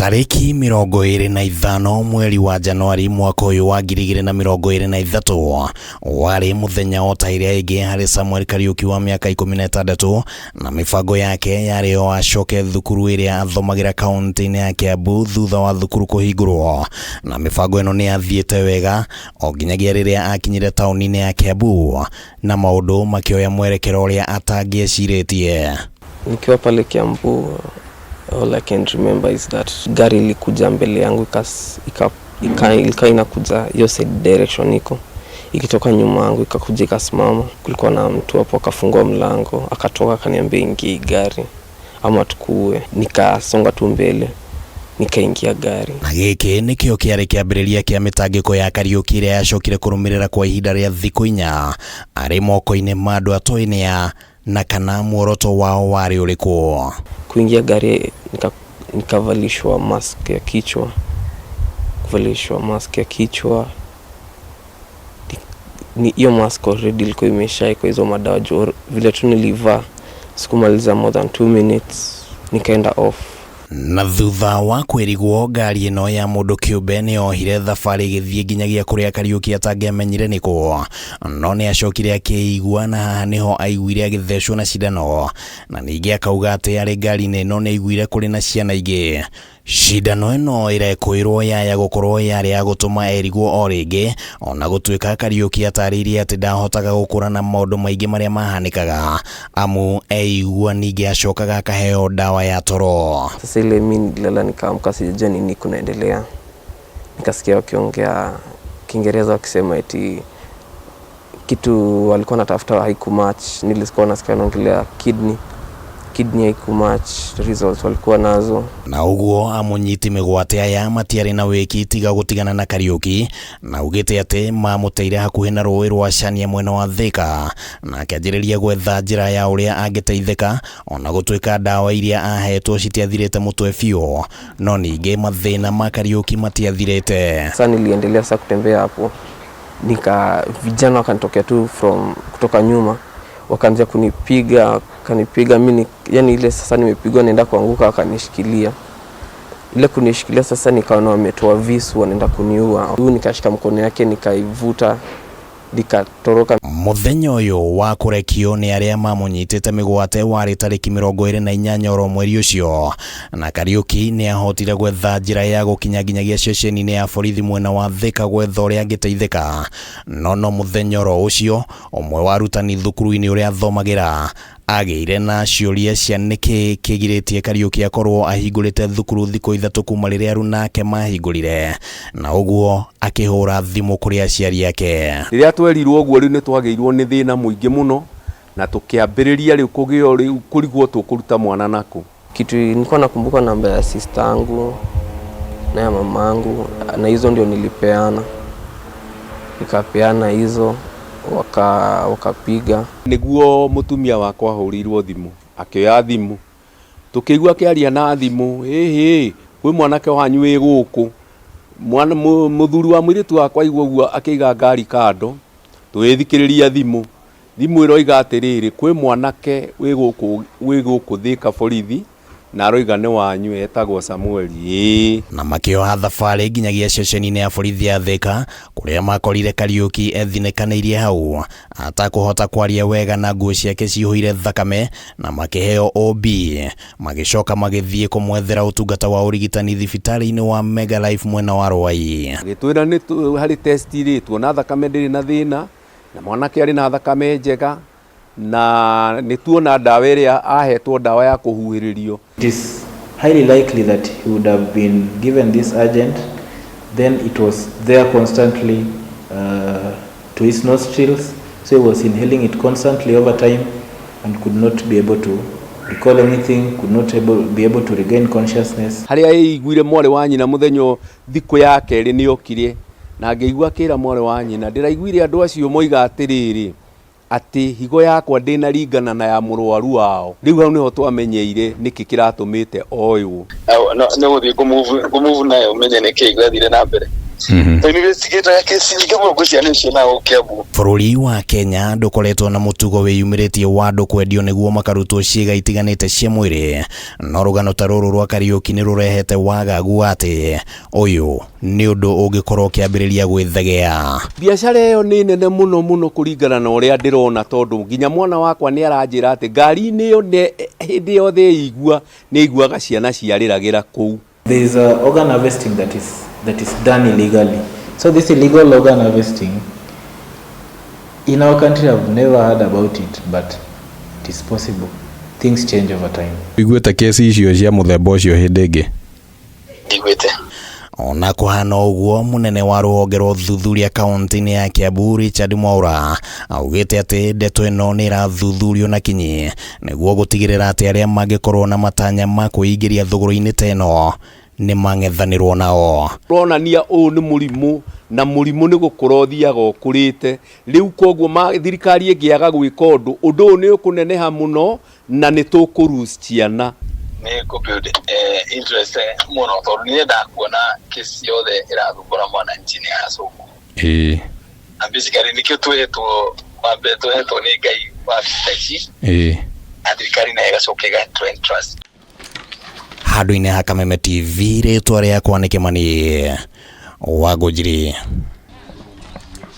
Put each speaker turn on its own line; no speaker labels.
Tarĩki 25 mweri wa Januari mwaka ũyũ wa 2023 warĩ mũthenya o ta ĩrĩa ĩngĩ harĩ Samuel Kariuki wa mĩaka 16, na mĩbango yake yarĩ o acoke thukuru ĩrĩa athomagĩra kaunti-inĩ ya Kiambu thutha wa thukuru kũhingũrwo, na mĩbango ĩno nĩ yathiĩte wega o nginyagia rĩrĩa akinyire taũni-inĩ ya Kiambu na maũndũ makĩoya mwerekero ũrĩa atangĩecirĩtie.
Nikiwa pale Kiambu, all I can remember is that gari ilikuja mbele yangu, ilikuwa inakuja hiyo side direction iko ikitoka nyuma yangu, ikakuja ikasimama. Kulikuwa na mtu hapo, akafungua mlango, akatoka, akaniambia, "Ingia hii gari ama tukuue." Nikasonga tu mbele, nikaingia gari.
Na gĩkĩ nĩkĩo kĩarĩ kĩambĩrĩria kĩa mĩtangĩko ya Kariuki ĩrĩa yacokire kũrũmĩrĩra kwa ihinda rĩa thikũ 4 arĩ moko-inĩ ma andũ atoĩ na kana muoroto wao warĩ ũrĩkũ.
Kuingia gari, nikavalishwa mask ya kichwa, kuvalishwa mask ya kichwa ni hiyo mask already ilikuwa imeshaekwa hizo madawa, juu vile tu nilivaa, sikumaliza more than 2 minutes, nikaenda off.
Na thutha wa kwĩrigwo ngari ĩno ya mũndũ kĩũmbe nĩ yohire thabarĩ ĩgĩthiĩ nginyagia kũrĩa Kariuki atangĩamenyire nĩkũ, no nĩ acokire akĩigua, na haha nĩho aiguire agĩthecwo na cindano, na ningĩ akauga atĩ arĩ ngari-inĩ ĩno nĩ aiguire kũrĩ na ciana ingĩ. Cindano ĩno ĩrekũĩrwo yaya gũkorwo yarĩ ya gũtũma erigwo o rĩngĩ, ona gũtuĩka Kariuki atarĩirie atĩ ndahotaga gũkũrana maũndũ maingĩ marĩa mahanĩkaga, amu eigua ningĩ acokaga akaheo ndawa ya toro.
Sasa ile mi nililala, nikaamka, sijajua nini kunaendelea. Nikasikia wakiongea Kiingereza, wakisema eti kitu walikuwa natafuta haikumatch. Nilikuwa nasikia wanaongelea kidney, kidney haikumatch results walikuwa nazo.
Na ũguo amũnyiti mĩgwate aya matiarĩ na wĩki tiga gũtigana na Kariuki, na augĩte atĩ mamũteire hakuhĩ na rũĩ rwa Cania mwena wa Thika, na akĩanjĩrĩria gwetha njĩra ya ũrĩa angĩteithĩka, ona gũtuĩka ndawa iria ahetwo citiathirĩte mũtwe biũ, no ningĩ mathĩna ma Kariuki matiathirĩte.
Sasa niliendelea sasa kutembea hapo, nika vijana wakanitokea tu from kutoka nyuma, wakaanza kunipiga, wakanipiga mi, yani ile sasa nimepigwa naenda kuanguka, wakanishikilia. Ile kunishikilia sasa, nikaona wametoa visu, wanaenda kuniua. Huyu nikashika mkono yake, nikaivuta, nikatoroka.
Muthenya ũyũ wa kũrekio nĩ arĩa mamũnyitĩte mĩgwate warĩ tarĩki 28 oro mweri ũcio, na Kariuki nĩ ahotire gwetha njĩra ya gũkinya nginyagia ceceni-inĩ ya borithi mwena wa Thika gwetha ũrĩa angĩteithĩka, no mũthenya oro ũcio ũmwe wa arutani thukuru-inĩ ũrĩa athomagĩra agĩire na ciũria cia nĩkĩ kĩgirĩtie Kariuki akorwo ahingũrĩte thukuru thikũ 3 kuma rĩrĩa aruna ake mahingũrire, na ũguo akĩhũra thimũ kũrĩ aciari ake.
Rĩrĩa twerirwo ũguo, rĩu nĩ twagĩirwo nĩ thĩna mũingĩ mũno, na tũkĩambĩrĩria rĩu kũgĩo rĩu kũrigwo tũkũruta mwana nakũ.
Kitu nilikuwa nakumbuka, namba ya sister yangu na ya mamangu, na hizo ndio nilipeana, nikapeana hizo, wakapiga.
Nĩguo mũtumia wakwa ahũrĩirwo thimũ, akĩoya thimũ, tũkĩigua akĩaria na thimũ, "Ĩhĩ, kwĩ mwanake wanyu wĩ gũkũ." Mwana mũthuri wa mũirĩtu wakwa aigua ũguo, akĩiga ngari kando, tũgĩthikĩrĩria thimũ. Thimũ ĩroiga atĩrĩrĩ, kwĩ mwanake wĩ gũkũ Thika borithi, na aroiga nĩ wanyu, etagwo Samueli, ĩĩ.
Na makĩoha thabarĩ nginyagia ceceni-inĩ ya borithi ya Thika, kũrĩa makorire Kariuki ethinĩkanĩirie hau atakũhota kwaria wega na nguo ciake cihũire thakame, na makĩheo OB, magĩcoka magĩthiĩ kũmwethera ũtungata wa ũrigitani thibitarĩ-inĩ wa Mega Life mwena wa Ruai.
Agĩtwĩra nĩ harĩ test rĩ, tuona thakame ndĩrĩ na thĩna, na mwanake arĩ na thakame njega, na nĩ tuona ndawa ĩrĩa ahetwo, ndawa ya kũhuhĩrĩrio.
It is highly likely that he would have been given this agent, then it was there constantly to his nostrils, so he was inhaling it constantly over time and could not be able to recall anything, could not be able to regain consciousness.
Harĩa ĩiguire mwarĩ wa nyina mũthenya thikũ ya kerĩ nĩ okire, na ngĩigua akĩra mwarĩ wa nyina, "Ndĩraiguire andũ acio moiga atĩrĩrĩ, atĩ higo yakwa ndĩnaringana na ya mũrwaru wao." Rĩu hau nĩho twamenyeire nĩkĩ kĩratũmĩte oywo.
Nĩ gũthiĩ ngũmove nayo ũmenye nĩkĩ gĩathire na mbere. Investigator ya kesi nyingĩ mũno gwĩ ciana icio nao Kiambu.
Bũrũri wa Kenya ndũkoretwo na mũtugo wĩyumĩrĩtie wa andũ kwendio nĩguo makarutwo ciĩga itiganĩte cia mwĩrĩ, no rũgano ta rũrũ rwa Kariuki nĩ rũrehete wagagu atĩ ũyũ nĩ ũndũ ũngĩkorwo ũkĩambĩrĩria gwĩthegea.
Biacara ĩyo nĩ nene mũno mũno kũringana na ũrĩa ndĩrona, tondũ nginya mwana wakwa nĩ aranjĩra atĩ ngari-inĩ ĩyo hĩndĩ yothe ĩigua nĩ aiguaga ciana ciarĩragĩra kũu.
There is a organ harvesting that is done illegally. So this illegal organ harvesting, in our country I've never heard about it, but it is possible. Things change over time.
Iguĩte kesi icio cia mũthemba ũcio hĩndĩ ĩngĩ?
Ndigwĩte.
Ona kũhana ũguo, mũnene wa rũhonge rwa ũthuthuria kaunti-inĩ ya Kiambu Richard Mwaura augĩte atĩ ndeto ĩno nĩ ĩrathuthurio na kinyi nĩguo gũtigĩrĩra atĩ arĩa mangĩkorwo na matanya ma kwĩingĩria thũgũrĩ-inĩ ta ĩno nĩ mang'ethanĩrwo nao.
Ronania ũyũ nĩ mũrimũ, na mũrimũ nĩ gũkũra ũthiaga ũkũrĩte. Rĩu koguo thirikari ĩngĩaga gwĩka ũndũ, ũndũ ũyũ nĩ ũkũneneha mũno na nĩ tũkũ ciana.
Nĩ kũ build interest mũno, tondũ nĩ nyendaga kuona kesi yothe ĩrathumbũra mwananchi nĩ yacũngwo. Na basically nĩkĩo twĩhetwo, wa mbere twĩhetwo nĩ Ngai wabici ta ici, na thirikari nayo ĩgacoka ĩgatũ entrust.
Handũ-inĩ ha Kameme TV, rĩtwa rĩakwa nĩ Kĩmani Wangũnjiri.